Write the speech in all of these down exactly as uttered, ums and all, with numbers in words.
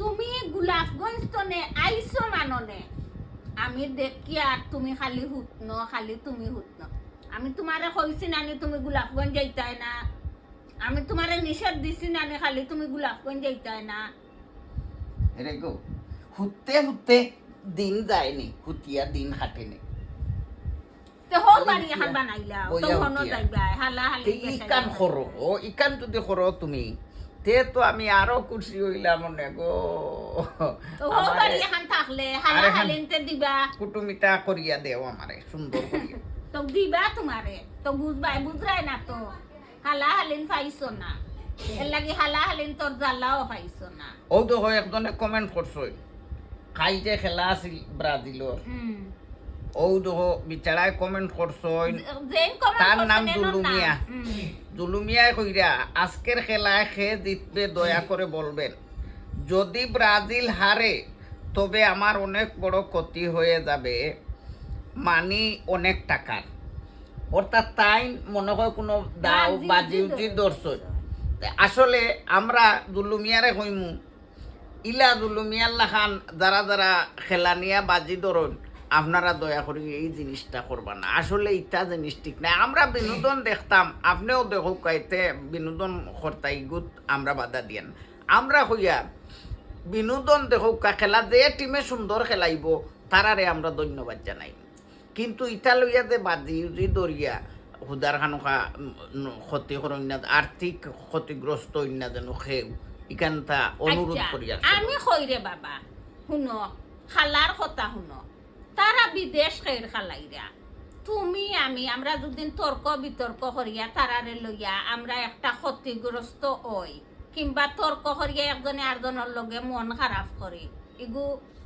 তুমি গোলাপগঞ্জ তনে আইছো মাননে, আমি দেখি আর তুমি খালি হুতনো, খালি তুমি হুতনো। আমি তুমারে কইছি নানি তুমি গোলাপগঞ্জ যাইতায় না? আমি তুমারে নিষেধ দিছি নানি খালি তুমি গোলাপগঞ্জ যাইতায় না? এরে গো, হুততে হুততে দিন যায়নি, হুতিয়া দিন হাটেনি। তে হো বাড়ি এখান বানাইলাও, তো মনো যাইবা, হালা হালি। ইকান করো, ও ইকান যদি করো তুমি, তে তো আমি আরো খুশি অইলাম অনেক গো। তো হো বাড়ি এখান থাকলে হালা হালিনতে দিবা। কুটুমিতা করিয়া দেও আমারে, সুন্দর করিয়া। তো দিবা তুমারে, তো বুঝবায়, বুঝরায় না তো। হালা হালিন পাইছো না, এর লাগি হালা হালিন তোর জ্বালাও পাইছো না। ও তো হয় একজনে কমেন্ট করছইন, কাইল যে খেলা আছিল ব্রাজিলর, ও দেখো বিচারায় কমেন্ট করছইন, তার নাম জুলুমিয়া। জুলুমিয়ায় কইরা, আজকের খেলায় কে জিতবে দয়া করে বলবেন। যদি ব্রাজিল হারে, তবে আমার অনেক বড় ক্ষতি হয়ে যাবে, মানি অনেক টাকার। অর্থাৎ তাইন মনে হয় কোনো দাও বাজি উজি ধরছইন। আসলে আমরা জুলুমিয়ারে কইমু, ইলা জুলুমিয়ার লাখান যারা যারা খেলা নিয়া বাজি ধরইন, আপনারা দয়া করি এই জিনিসটা করবা না। আসলে ইতা জিনিস ঠিক নায়। আমরা বিনোদন দেখতাম, আপনেও দেখউক্কা, ইতে বিনোদন করতা, ইগুত আমরা বাধা দিয়ার না। আমরা কইয়ার বিনোদন দেখউক্কা, খেলা যে টিমে সুন্দর খেলাইবো, তারারে আমরা ধন্যবাদ জানাই। কিন্তু ইতা লইয়া যে বাজি উজি ধরিয়া হুদার খানোখা ক্ষতি করইন না, আর্থিক ক্ষতিগ্রস্ত অইন না যেন কেউ, ইখানতা অনুরোধ করিয়ার। আমি কই রে বাবা, হুনো, খালার কথা হুনো, তারা বিদেশ খের খালাইরা, তুমি আমি আমরা যুদিন তর্ক বিতর্ক করিয়া তারারে লইয়া আমরা একটা ক্ষতিগ্রস্ত অই, কিংবা তর্ক করিয়া একজনে আরজনর লগে মন খারাপ করি, ইগু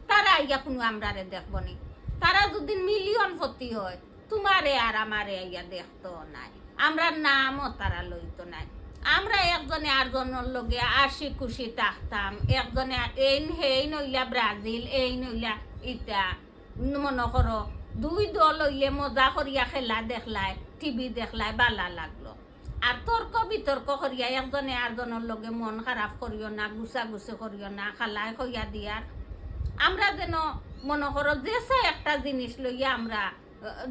তারা আইয়া কুনু আমরারে দেখবো নি? তারা যুদি মিলিয়ন পতি অয়, তুমারে আর আমারে আইয়া দেখতো নায়, আমরার নামও তারা লইতো নায়। আমরা একজনে আরজনর লগে হাসি খুশি থাকতাম, একজনে এইন হেইন অইলা ব্রাজিল, এইন অইলা ইতা, মনো করো দুই দল অইলে মজা করিয়া খেলা দেখলায়, টিভি দেখলায়, বালা লাগলো। আর তর্ক বিতর্ক করিয়া একজনে আরজনর লগে মন খারাপ করিও না, গুছাগুছি করিও না, খালায় কইয়া দিয়ার। আমরা যেন মনো করো যেসা একটা জিনিস লইয়া আমরা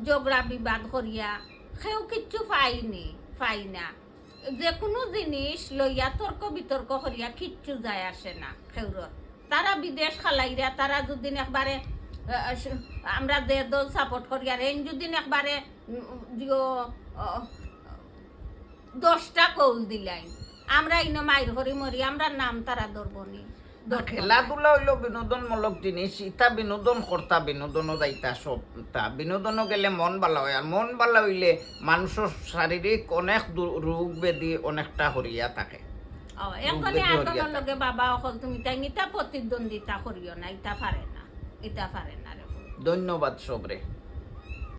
ঝগড়া বিবাদ করিয়া কেউ কিচ্ছু পাইনি, পাই না। যেকুনু জিনিস লইয়া তর্ক বিতর্ক করিয়া কিচ্ছু যায় আসে না কেউরর। তারা বিদেশ খালাইরা, তারা যুদিন একবারে আমরা যে দল সাপোর্ট করিয়ার এইন যুদিন একবারে দিও দশটা কৌল দিলাইন, আমরা ইনো মাইর করি মরি, আমরার নাম তারা ধরবো নি। খেলাধুলা অইলো বিনোদনমূলক জিনিস, ইতা বিনোদন করতা, বিনোদনও যাইতা সবতা। বিনোদনও গেলে মন বালা অয়, আর মন বালা অইলে মানষর শারীরিক অনেক রোগ ব্যাধি অনেকটা হরিয়া থাকে। একজনে আরজনর লগে বাবা অকল তুমি তাইন ইতা প্রতিদ্বন্দ্বিতা করিও না, ইতা পারে না, ইতা পারে না রে। ধন্যবাদ সবরে।